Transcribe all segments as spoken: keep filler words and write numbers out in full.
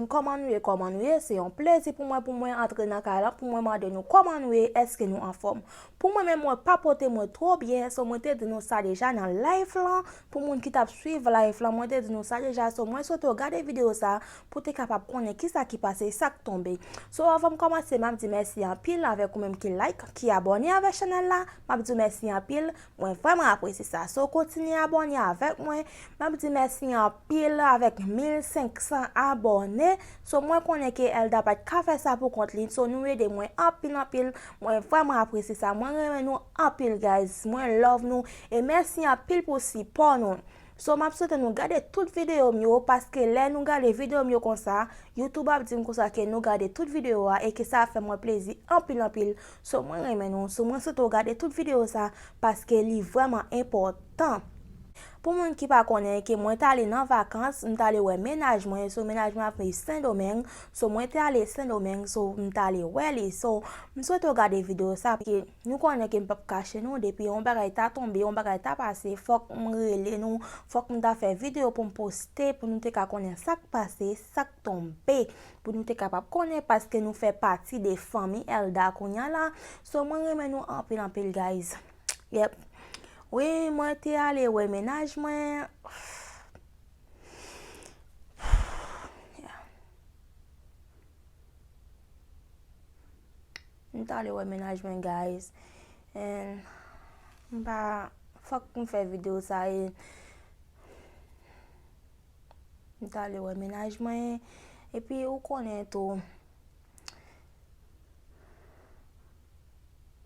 Kòman nou ye, kòman nou ye? Se yon plezi pou mwen, pou mwen antre nan kay lan, pou mwen mande nou kòman nou ye, èske nou anfòm? Pou mwen menm, mwen pa pote mwen twò byen, so mwen te di nou sa deja nan live lan, pou moun ki t ap swiv live lan, mwen te di nou sa deja, so mwen swete w gade videyo sa, pou te kapab konnen kisa ki pase, sa k tonbe. So, anvan m kòmanse, m ap di mèsi anpil avèk ou menm ki like, ki abòne avèk chanèl la, m ap di w mèsi anpil, mwen vrèman apresye sa. So, kontinye abòne avèk mwen, m ap di mèsi anpil avèk mil senk san abòne. So, mwen konnen ke Elda pa t ka fè sa pou kont li. So, nou ede mwen anpil, anpil. Mwen vrèman apresye sa. Mwen renmen nou anpil, guys. Mwen love nou. E mèsi anpil pou sipò nou. So, m ap swete nou gade tout videyo m yo, paske lè nou gade videyo m yo konsa, YouTube ap di m konsa ke nou gade tout videyo a e ke sa ap fè mwen plezi anpil, anpil. So, mwen renmen nou. So, mwen swete w gade tout videyo sa, paske li vrèman enpòtan. Pou moun ki pa konnen, ke mwen t ale nan vakans, m t ale wè mennaj mwen, so mennaj mwen ap viv Sendomeng, so mwen te ale Sendomeng, so m t ale wè li, so m swete w gade videyo sa, paske nou konnen ke m p ap kache nou, depi yon bagay ta tonbe, yon bagay ta pase, fòk m rele nou, fòk m ta fè videyo pou m poste, pou nou te ka konnen sa k pase, sa k tonbe, pou nou te kapab konnen, paske nou fè pati de fanmi Elda kounya la, so mwen renmen nou anpil, anpil, guys. Yep. Wi, mwen te ale wè mennaj mwen. Yeah. M t ale wè mennaj mwen, guys. And m pa, fòk m fè videyo sa e m t ale wè mennaj mwen. Epi ou konnen tou,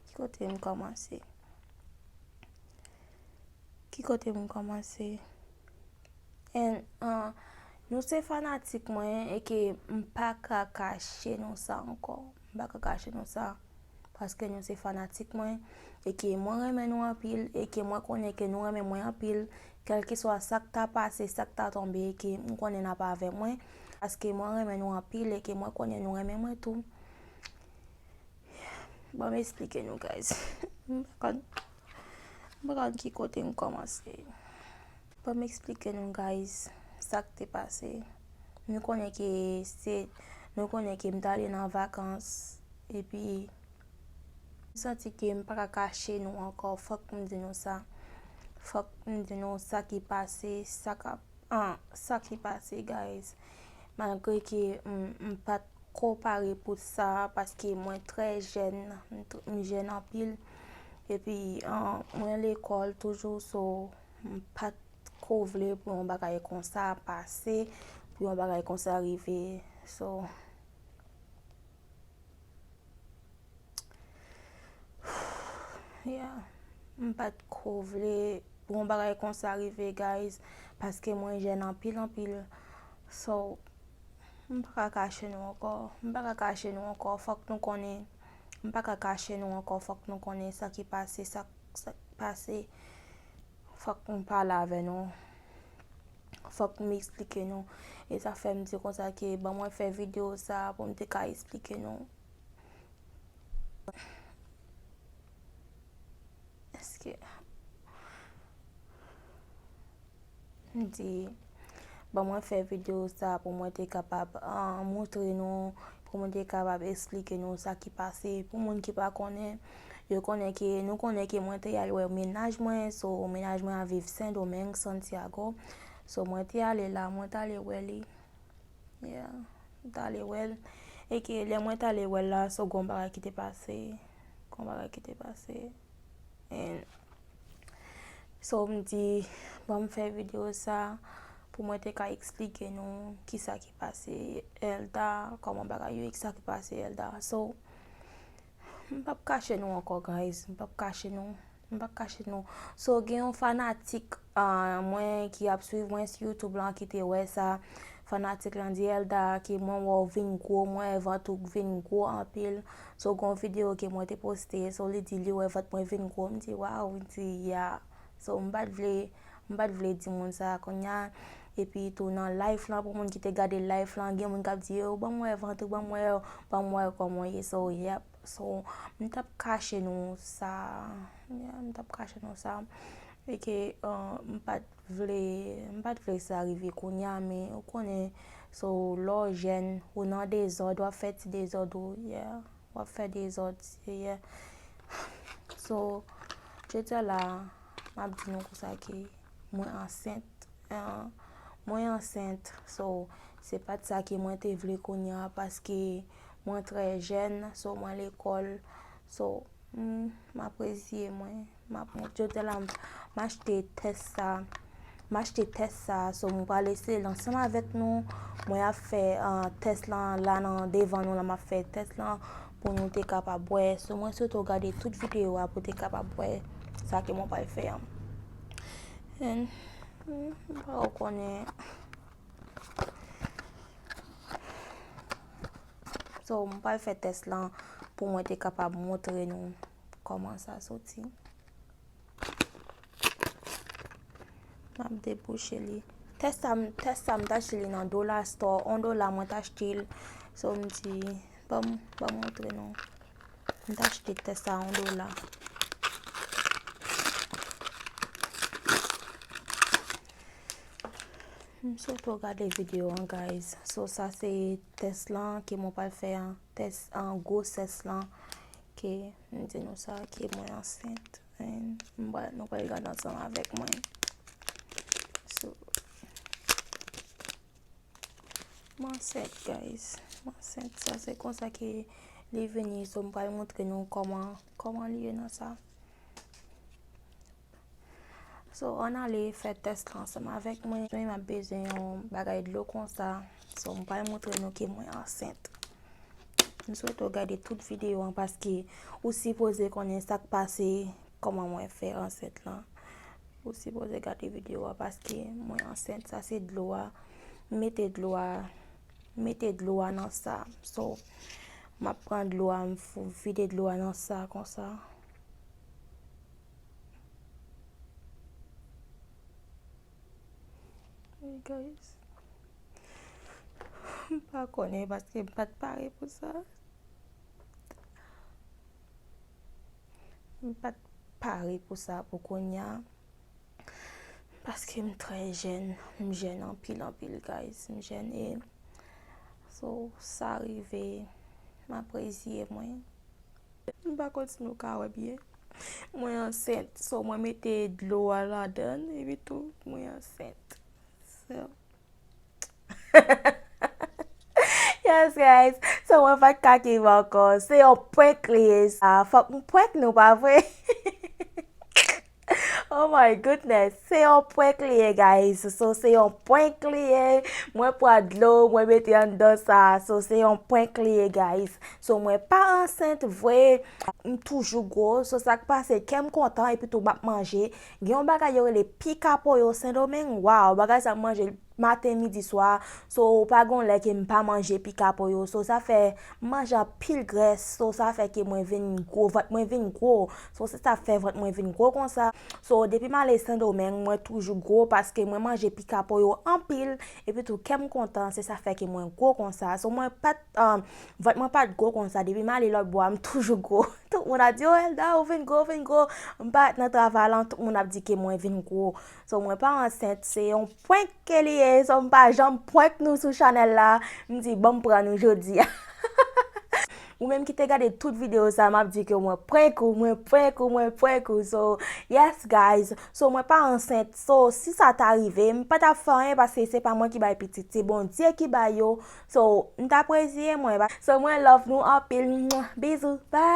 ki kote m kòmanse? Ki kote m kòmanse? And, uh, nou se fanatik mwen e ke m pa ka kache nou sa ankò. M pa ka kache nou sa. Paske nou se fanatik mwen e ke mwen renmen nou anpil e ke mwen konnen ke nou renmen mwen anpil. Kèlkeswa sa k ta pase, sa k ta tonbe, e ke m konnen n ap avè mwen. Paske mwen renmen nou anpil e ke mwen konnen nou renmen mwen tou. Ban m eksplike nou, guys. M pa konn, m pa konn ki kote m kòmanse. Ban m eksplike nou, guys, sa k te pase. Nou konnen ke se, nou konnen ke m t ale nan vakans, epi m santi ke m pa ka kache nou ankò. Fòk m di nou sa. Fòk m di nou sa ki pase, sa k ap, an, sa ki pase, guys. Malgre ke m, m pa t ko pare pou sa, paske mwen trè jèn, m tr-, m jèn anpil. Epi, an, mwen lekòl toujou, so, m pa t ko vle pou yon bagay konsa pase, pou yon bagay konsa rive. So, yeah. M pa t ko vle pou yon bagay konsa rive, guys, paske mwen jèn anpil, anpil. So, m pa ka kache nou ankò. M pa ka kache nou ankò. Fòk nou konnen. M pa ka kache nou ankò. Fòk nou konnen sa ki pase, sa, sa ki pase. Fòk m pale avè nou. Fòk m eksplike nou. E sa fè m di konsa ke ban mwen fè videyo sa pou m te ka eksplike nou. Èske m di, ban mwen fè videyo sa pou mwen te kapab, ah, montre nou, pou mwen te kapab eksplike nou sa ki pase. Pou moun ki pa konnen, yo konnen ke, nou konnen ke mwen te al wè mennaj mwen, so mennaj mwen ap viv Sendomeng, Santiago. So mwen te ale la, mwen te ale wè li. Yeah, m t ale wè l. E ke lè mwen t ale wè l la, so gon bagay ki te pase. Gon bagay ki te pase. And so m di, ban m fè videyo sa pou mwen te ka eksplike nou kisa ki pase Elda, kòman bagay yo, kisa ki pase Elda. So, m p ap kache nou ankò, guys. M p ap kache nou. M p ap kache nou. So, gen yon fanatik, ah, mwen ki ap swiv mwen sou YouTube lan ki te wè sa. Fanatik lan di Elda ke mwen wè w vin gwo, mwen wè vant ou vin gwo anpil. So, gen yon videyo ke mwen te poste. So, li di li wè vant mwen vin gwo. M di, waw, m di, ya. So, m pa t vle, m pa t vle di moun sa kounye a. Epi tou nan live lan, pou moun ki te gade live lan, gen moun k ap di, yo, ban m wè vant ou, ban m wè, ban m wè kòman w ye. So, yep. So, m t ap kache nou sa. Yeah, m t ap kache nou sa. Se ke, uh, m pa t vle, m pa t vle sa rive kounye a, men ou konnen, so, lè w jèn, ou nan dezòd, w ap fè ti dezòd ou, yeah, w ap fè dezòd, yeah. So, jodi a la, m ap di nou konsa ke mwen ansent, uh, mwen ansent, so, se pa t sa ke mwen te vle kounye a, paske mwen trè jèn, so, mwen lekòl, so, hmm, m ap reziye mwen. M ap mont, jodi a la, m, m achte tès sa. M achte tès sa, so m pral eseye l ansanm avèk nou. Mwen ap fè, uh, tès lan la nan devan nou la, m ap fè tès lan pou nou te kapab wè. So mwen swete w gade tout videyo a pou te kapab wè sa ke mwen pral fè an. And, hmm, m pa konnen. So, m pral fè tès lan pou mwen te kapab montre nou kòman sa soti. M ap debouche li. Tès sa, m, tès sa, m t achte li nan Dollar Store. On dola mwen t achte l. So, m di, ban m, ban m montre nou. M t achte tès sa on dola. M swete w gade videyo an, guys. So, sa se tès lan ke mwen pral fè an. Tès an gwosès lan. Ke m di nou sa, ke mwen ansent. And m pral, nou pral gade ansanm avèk mwen. So, m ansent, guys. M ansent. Sa se konsa ke li vini. So, m pral montre nou kòman, kòman li ye nan sa. So, ann ale fè tès lan ansanm avèk mwen. Mwen, m ap bezwen yon bagay dlo konsa. So, m pral montre nou ke mwen ansent. M swete w gade tout videyo an paske ou sipoze konnen sa k pase, kòman mwen fè ansent lan. Ou sipoze gade videyo a paske mwen ansent, sa se dlo a. M mete dlo a, m mete dlo a nan sa. So, m ap pran dlo a, m f-, vide dlo a nan sa konsa. Hey guys. M pa konnen paske m pa t pare pou sa. M pa t pare pou sa pou kounye a. Paske m trè jèn. M jèn anpil, anpil, guys. M jèn e so sa rive. M ap reziye mwen. M pa konn si nou ka wè byen. Mwen ansent. So, mwen mete dlo a ladan, epi tou, mwen ansent. So. Yes, guys. So, mwen pa t ka kenbe ankò. Se yon prank li ye sa. Fòk m prank nou, pa vre? Oh my goodness. Se yon prank li ye, guys. So, se yon prank li ye. Mwen pran dlo, mwen mete anndan sa. So, se yon prank li ye, guys. So, mwen pa ansent vre. M toujou gwo. So, sa k pase, kè m kontan, epi tou m ap manje. Gen yon bagay yo rele pikapoyo Sendomeng. Waw, bagay sa m manje maten, midi, swa. So, pa gon lè ke m pa manje pikapoyo. So, sa fè m manje anpil grès. So, sa fè ke mwen vin gwo, vant mwen vin gwo. So, se sa fè vant mwen vin gwo konsa. So, depi m ale Sendomeng, mwen toujou gwo paske mwen manje pikapoyo anpil. Epi tou, kè m kontan, se sa fè ke mwen gwo konsa. So, mwen pa t, um, vant mwen pa t gwo konsa. Depi m ale lòt bò a, m toujou gwo. Tout moun ap di, "Oh, Elda, ou vin gwo, ou vin gwo." M parèt nan travay lan, tout moun ap di ke mwen vin gwo. So, mwen pa ansent, se yon prank ke li ye. So, m pa janm prank nou sou chanèl la. M di, "Ban m prank nou jodi a." Ou menm ki te gade tout videyo sa, m ap di ke mwen prank ou, mwen prank ou, mwen prank ou. So, yes, guys. So, mwen pa ansent. So, si sa ta rive, m pa t ap fè anyen paske se pa mwen ki bay pitit, se Bondye ki bay yo. So, m t ap reziye mwen. So, mwen love nou anpil. Bizou. Bye.